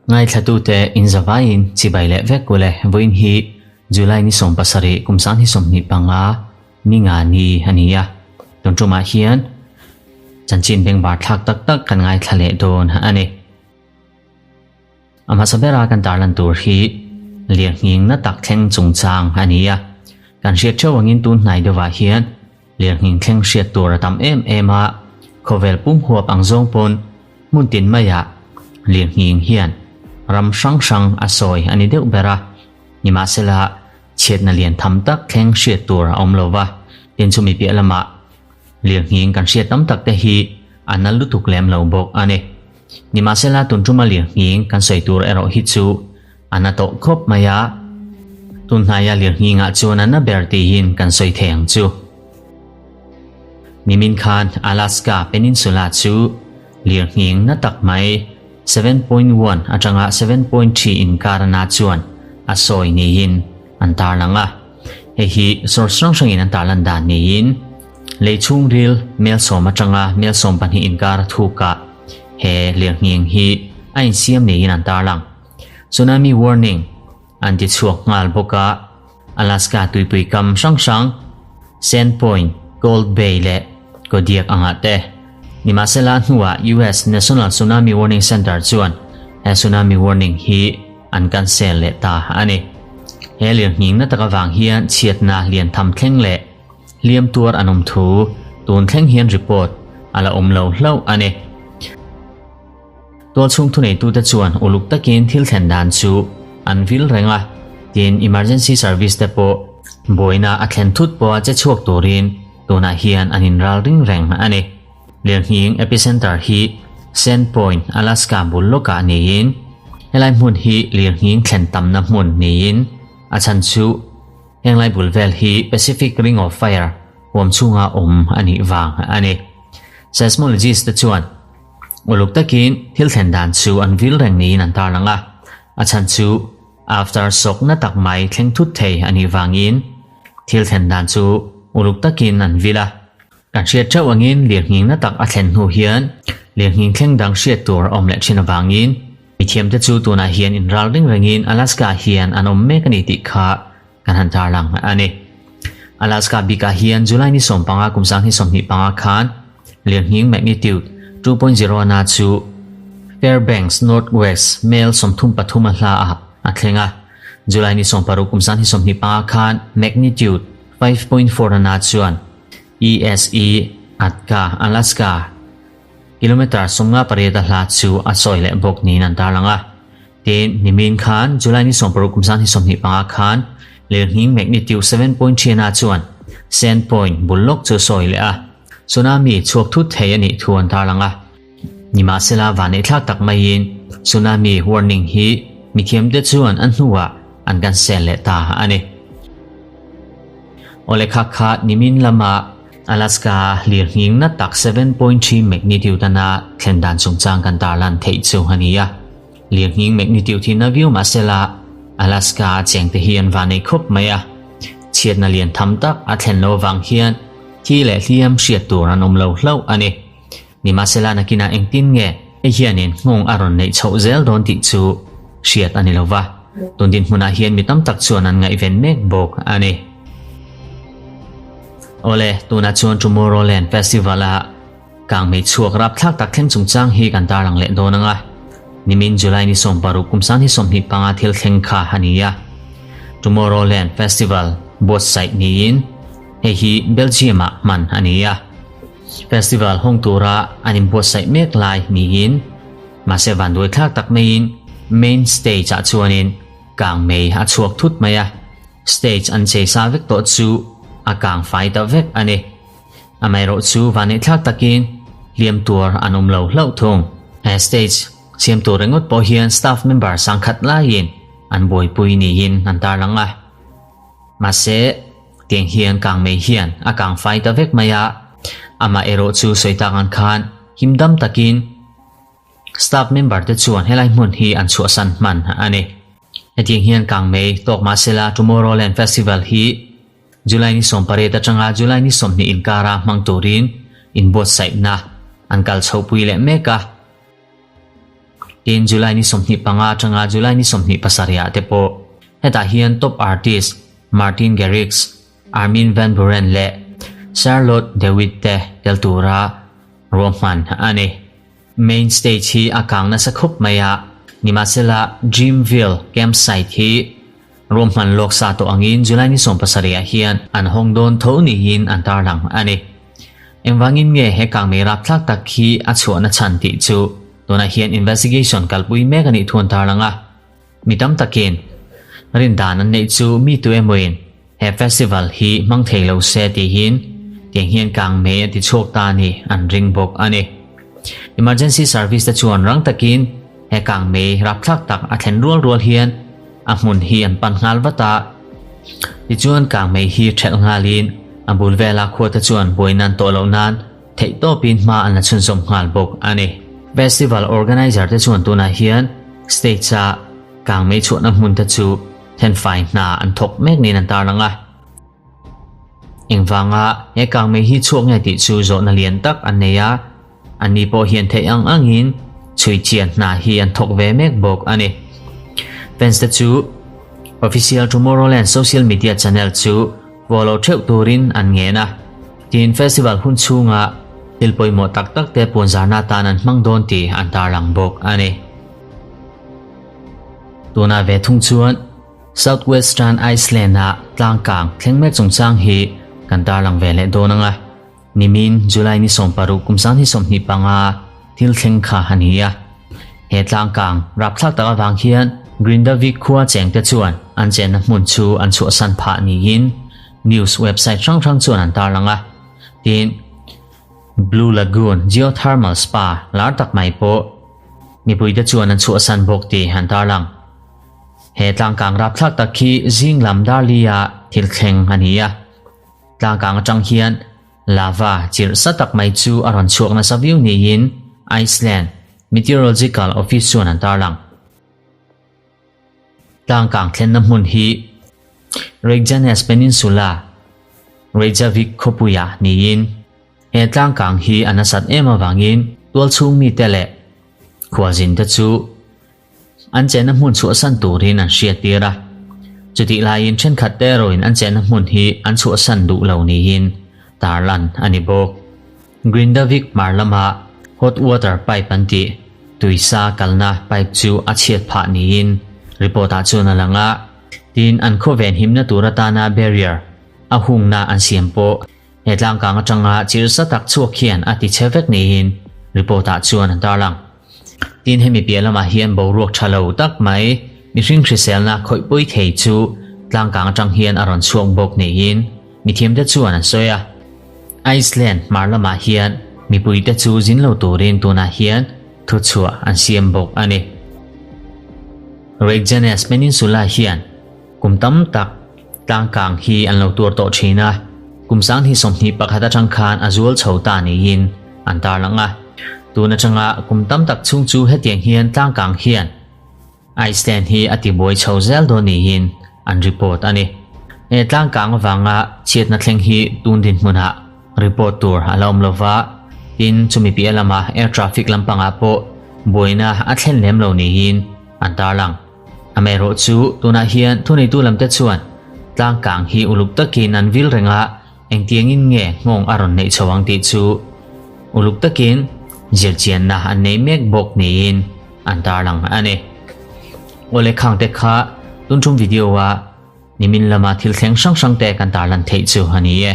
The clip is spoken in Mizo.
Ngaithlatute in zavaiin chibai leh vek ule vawiin hi July ni 17 kum 2025 ni nga ni a ni a. Tun tumah hian chanchin bengvar thlak tak tak kan ngaithla leh dawn a ni. A hmasa bera kan tarlan tur hi lirnghing na tak thleng chungchang a ni a. Kan hriat theuh angin tun hnai deuhah hian lirnghing thleng hriat tur a tam em em a, khawvel pum huap ang zawng pawn hmun tin maiah lirnghing hian ram hrang hrang a sawi a ni deuh ber a. Nimahsela, chhiatna lian tham tak thleng hriat tur a awm lo va, tin chumi piah lamah lirnghing kan hriat tam tak te hi a na lutuk lem lo bawk a ni. Nimahsela tun tuma lirnghing kan sawi tur erawh hi chu a na tawh khawp mai a, tun hnaia lirnghingah chuan a na ber tiin kan sawi thei ang chu. Nimin khan Alaska Peninsula chu lirnghing na tak mai 7.1 atanga 7.3 inkar na chuan a sawi niin an tarlang a. Hei hi source hrang hrangin an tarlan dan niin Lei chhungril mel sawm atanga mel sawm pahnih inkar a thukah he lirnghing hi a insiam niin an tarlang. Tsunami warning an ti chhuak nghal bawk a, Alaska tuipui kam hrang hrang Sand Point, Cold Bay leh Kodiak angah te. Nimahsela hnuah US National Tsunami Warning Center chuan he tsunami warning hi an cancel leh ta a ni. He lirnghing na tak avang hian chhiatna lian tham thleng leh Hliam tuar an awm thu tun thleng hian report a la awm lo hlauh a ni. Tualchhung thuneitute chuan uluk takin thil thlen dan chu an vil reng a, tin emergency service te pawh buaina a thlen thut pawha che chhuak turin tunah hian an inral ring reng a ni. Lirnghing epicenter hi Sand Point, Alaska bul lawkah niin helai hmun hi lirnghing thlen tamna hmun niin a chhan chu Heng lai bul vel hi Pacific Ring of Fire huam chhunga awm a nih vang a ni. Seismologist te chuan uluk takin thil thlen dan chu an vil reng niin an tarlang a, a chhan chu after shock na tak mai thleng thut thei a nih vangin thil thlen dan chu uluk takin an vil a. Kan hriat theuh angin lirnghing na tak a thlen hnu hian lirnghing thleng dang hriat tur a awm leh thin avangin Mithiamte chu tunah hian inral ring rengin Alaska hian an awm mek a ni tih kha kan han tarlang a ni. Alaska bikah hian July ni 15 kum 2025 khan lirnghing magnitude 2.0 na chu Fairbanks Northwest mel 33 a hla ah a thleng a. July ni 16 kum 2025 khan magnitude 5.4 na chuan ESE Atka, Alaska, Kilometre 58 a hla chu a sawi leh bawk niin an tarlang a. Tin, nimin khan July ni 16 kum 2025 khan lirnghing magnitude 7.3 na chuan Sand Point bul lawk chu sawi leh a. Tsunami chhuak thut thei a nih thu an tarlang a. Nimahsela vaneihthlak tak maiin tsunami warning hi mithiamte chuan an hnuah an cancel leh ta a ni. Awle kha kha nimin lama Alaska lirnghing na tak 7.3 magnitude ana thlen dan chungchang kan tarlan theih chu a ni a. Lirnghing magnitude hi na viau mahsela Alaska a chengte hi an vanei khawp mai a. Chhiatna lian tham tak a thlen lo avang hian thi leh hliam hriat tur an awm lo hlauh a ni. Nimahsela nakinah engtin nge hei hianin nghawng a rawn neih chhoh zel dawn tih chu hriat a ni lo va, tun dinhmunah hian mi tam tak chuan an ngaihven mek bawk a ni. Awle, tunah chuan Tomorrowland Festival-a kangmei chhuak rapthlak tak thleng chungchang hi kan tarlang leh dawn ang a. Nimin July ni 16 kum 2025 thil thleng kha a ni a. Tomorrowland Festival buatsaih niin hei hi Belgium-ah hman a ni a. Festival hawng tura an inbuatsaih mek lai niin mahse vanduai thlak tak maiin main stage ah chuanin kang mei a chhuak thut mai a, stage an chei sa vek tawh chu a kang fai ta vek a ni. Amaherawh chu vanneih thlak takin hliam tur an awm lo hlauh thung. He stage siam tur ringawt pawh hian staff member sangkhat laiin an buaipui niin an tarlang a. Mahse, tiang hian kang mei hian a kang fai ta vek mai a, amah erawh chu sawi tak ang khan him dam takin staff member te chuan helai hmun hi an chhuahsan hman a ni. Hetiang hian kang mei tawk mahsela Tomorrowland Festival hi July ni 18 atanga July ni 20 inkara hmang turin inbuatsaihna an kal chhohpui leh mek a. Tin, July ni 25 atanga July ni 27 ah te pawh hetah hian top artist Martin Garrix, Armin van Buuren leh Charlotte de Witte te tel tura ruahman a ni. Main stage hi a kang nasa khup mai a, nimahsela Dreamville campsite hi ruahman lawk sa tawh angin July ni 17 ah hian an hawng dawn tho niin an tarlang a ni. Engvangin nge he kangmei rapthlak tak hi a chhuahna chhan tih chu tunah hian investigation kalpui mek a nih thu an tarlang a. Mi tam takin rindan an neih chu mi tu emawin he festival hi hmang thei lo se tihin tiang hian kangmei a ti chhuak ta a ni an ring bawk a ni. Emergency service te chuan rang takin he kangmei rapthlak tak a thlen rual rual hian a hmun hi an pan nghal vat a. Tichuan kangmei hi thelh nghalin a bul vela khua te chuan buaina an tawh loh nan theihtawpin hma an la chhunzawm nghal bawk a ni. Festival organizer te chuan tunah hian stage a kangmei chhuahna hmun te chu thenfai hna an thawk mek niin an tarlang a. Engvanga he kangmei hi chhuak nge tih chu zawhna lian tak an nei a, anni pawh hian theih ang angin chhui chian hna hi an thawk ve mek bawk a ni. Fans te chu Official Tomorrowland social media channel chu follow theuh turin an ngen a, tin festival hun chhunga thil pawimawh tak tak te puanzarna atan an hmang dawn tih an tarlang bawk a ni. Tunah ve thung chuan South Western Iceland-a tlangkang thleng mek chungchang hi kan tarlang ve leh dawn ang a. Nimin July ni 16 kum 2025 thil thleng kha a ni a. He tlangkang rapthlak tak avang hian Grindavik khua chengte chuan an chenna hmun chu an chhuahsan phah niin news website hrang hrang chuan an tarlang a. Tin, Blue Lagoon Geothermal Spa lar tak mai pawh mipuite chuan an chhuahsan bawk tih an tarlang. He tlangkang rapthlak tak hi zing lam Darli-a thil thleng a ni a. Tlangkang atang hian lava chirh sa tak mai chu a rawn chhuak nasa viau niin Iceland Meteorological Office chuan an tarlang. Tlangkang thlenna hmun hi Reykjanes Peninsula, Reykjavik khawpuia niin he tlangkang hi a nasat em avangin tualchhung mite leh khualzinte chu An chenna hmun chhuahsan turin an hriattir a, chutih laiin thenkhat te erawhin an chenna hmun hi an chhuahsan duh lo niin tarlan a ni bawk. Grindavik hmar lama hot water pipe an tih tuisa kalna pipe chu a chhiat phah niin report ah chuan a lang a, tin an khawven himna tur atana barrier a hungna an siam pawh he tlangkang atanga chirsa tak chhuak hian a ti che vek niin report ah chuan an tarlang. Tin hemi piah lamah hian boruak tha lo tak mai mihring hriselna khawih pui thei chu tlangkang atang hian a rawn chhuak bawk niin mithiamte chuan an sawi a. Iceland hmar lamah hian mipuite chu zin lo turin tunah hian thuchhuah an siam bawk a ni. Reykjanes Peninsula hian kum tam tak tlangkang hi an lo tuar tawh thin a, kum 2021 atang khan a zual chho ta niin an tarlang a. Tun atanga kum tam tak chhung chu hetiang hian tlangkang hian Iceland hi a tibuai chho zel dawn niin an report a ni. He tlangkang avanga chhiatna thleng hi tun dinhmunah report tur a la awm lova, tin chumi piah lama air traffic lampangah pawh buaina a thlen lem lo niin an tarlang. Amaherawh chu tunah hian thuneitu lamte chuan tlangkang hi uluk takin an vil reng a, Engtiangin nge nghawng a rawn neih chho ang tih chu uluk takin zirchianna an nei mek bawk niin an tarlang a ni. Awle khangte kha tun tum video a nimin lama thil thleng hrang hrang te kan tarlan theih chu a ni e.